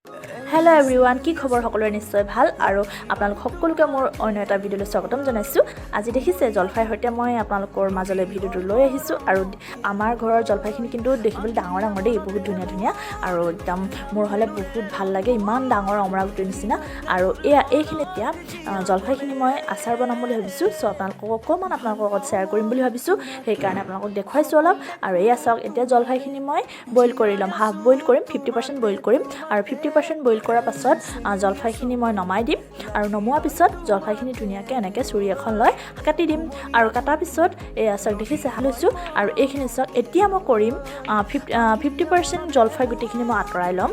Hello' everyone, কি খবৰ সকলোৰে? নিশ্চয় ভাল। আৰু আপোনালোক সকলোকে মোৰ অন্য এটা ভিডিঅ'লৈ স্বাগতম জনাইছোঁ। আজি দেখিছে, জলফাইৰ সৈতে মই আপোনালোকৰ মাজলৈ ভিডিঅ'টো লৈ আহিছোঁ। আৰু আমাৰ ঘৰৰ জলফাইখিনি কিন্তু দেখিবলৈ ডাঙৰ ডাঙৰ দেই, বহুত ধুনীয়া ধুনীয়া আৰু একদম মোৰ হ'লে বহুত ভাল লাগে, ইমান ডাঙৰ অমৰা গুটিৰ নিচিনা। আৰু এয়া এইখিনি এতিয়া জলফাইখিনি মই আচাৰ বনাম বুলি ভাবিছোঁ। চ' আপোনালোকক অকণমান আপোনালোকৰ লগত শ্বেয়াৰ কৰিম বুলি ভাবিছোঁ, সেইকাৰণে আপোনালোকক দেখুৱাইছোঁ অলপ। আৰু এয়া চাওক, এতিয়া জলফাইখিনি মই বইল কৰি ল'ম, হাফ বইল কৰিম, 50% বইল কৰিম। আৰু 50% বইল কৰাৰ পাছত জলফাইখিনি মই নমাই দিম। আৰু নমোৱাৰ পিছত জলফাইখিনি ধুনীয়াকৈ এনেকৈ চুৰি এখন লৈ কাটি দিম। আৰু কটাৰ পিছত এয়া চাওক, দেখিছে, লৈছোঁ। আৰু এইখিনি চাওক, এতিয়া মই কৰিম 50% জলফাই গুটিখিনি মই আঁতৰাই ল'ম।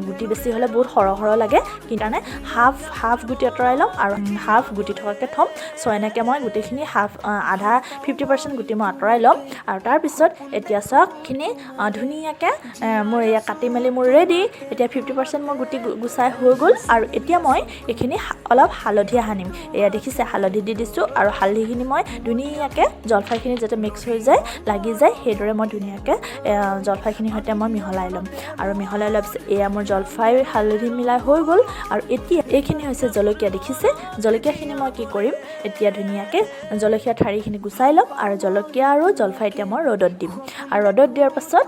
গুটি বেছি হ'লে বহুত সৰহ সৰহ লাগে, সেইকাৰণে হাফ হাফ গুটি আঁতৰাই ল'ম আৰু হাফ গুটি থকাকৈ থ'ম। চ' এনেকৈ মই গোটেইখিনি হাফ আধা 50% গুটি মই আঁতৰাই ল'ম। আৰু তাৰপিছত এতিয়া চাওকখিনি ধুনীয়াকৈ মোৰ এয়া কাটি মেলি মোৰ ৰেডি। এতিয়া 50% মোৰ গুটি গুচাই হৈ গ'ল। আৰু এতিয়া মই এইখিনি অলপ হালধি সানিম। এয়া দেখিছে, হালধি দি দিছোঁ। আৰু হালধিখিনি মই ধুনীয়াকৈ জলফাইখিনি যাতে মিক্স হৈ যায়, লাগি যায়, সেইদৰে মই ধুনীয়াকৈ জলফাইখিনিৰ সৈতে মই মিহলাই ল'ম। আৰু মিহলাই লোৱাৰ পিছত এয়া মোৰ জলফাই হালধি মিলাই হৈ গ'ল। আৰু এতিয়া এইখিনি হৈছে জলকীয়া, দেখিছে। জলকীয়াখিনি মই কি কৰিম? এতিয়া ধুনীয়াকৈ জলকীয়া ঠাৰিখিনি গুচাই ল'ম। আৰু জলকীয়া আৰু জলফাই এতিয়া মই ৰ'দত দিম। আৰু ৰ'দত দিয়াৰ পাছত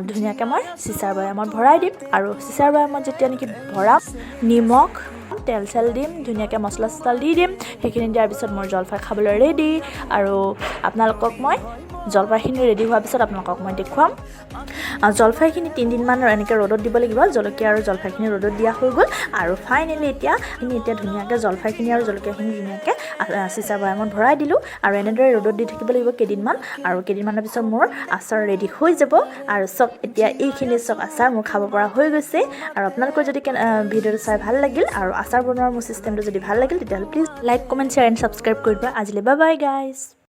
ধুনীয়াকৈ মই চিচাৰ বৈয়ামত ভৰাই দিম। আৰু চিচাৰ বৈয়ামত যেতিয়া নেকি ভৰাম, নিমখ তেল চেল দিম, ধুনীয়াকৈ মছলা চছলা দি দিম। সেইখিনি দিয়াৰ পিছত মোৰ জলফাই খাবলৈ ৰেডি। আৰু আপোনালোকক মই জলফাইখিনি ৰেডি হোৱাৰ পিছত আপোনালোকক মই দেখুৱাম। জলফাইখিনি 3 দিনমান এনেকৈ ৰ'দত দিব লাগিব। জলকীয়া আৰু জলফাইখিনি ৰ'দত দিয়া হৈ গ'ল। আৰু ফাইনেলি এতিয়া ধুনীয়াকৈ জলফাইখিনি আৰু জলকীয়াখিনি ধুনীয়াকৈ চিচাৰ বৈয়ামত ভৰাই দিলোঁ। আৰু এনেদৰে ৰ'দত দি থাকিব লাগিব কেইদিনমান। আৰু কেইদিনমানৰ পিছত মোৰ আচাৰ ৰেডি হৈ যাব। আৰু চাওক, এতিয়া এইখিনি চাওক, আচাৰ মোৰ খাব পৰা হৈ গৈছে। আৰু আপোনালোকৰ যদি ভিডিঅ'টো চাই ভাল লাগিল আৰু আচাৰ বনোৱাৰ মোৰ চিষ্টেমটো যদি ভাল লাগিল, তেতিয়াহ'লে please like, comment, share and subscribe কৰি দিব। আজিলৈ বাই বাই গাইজ।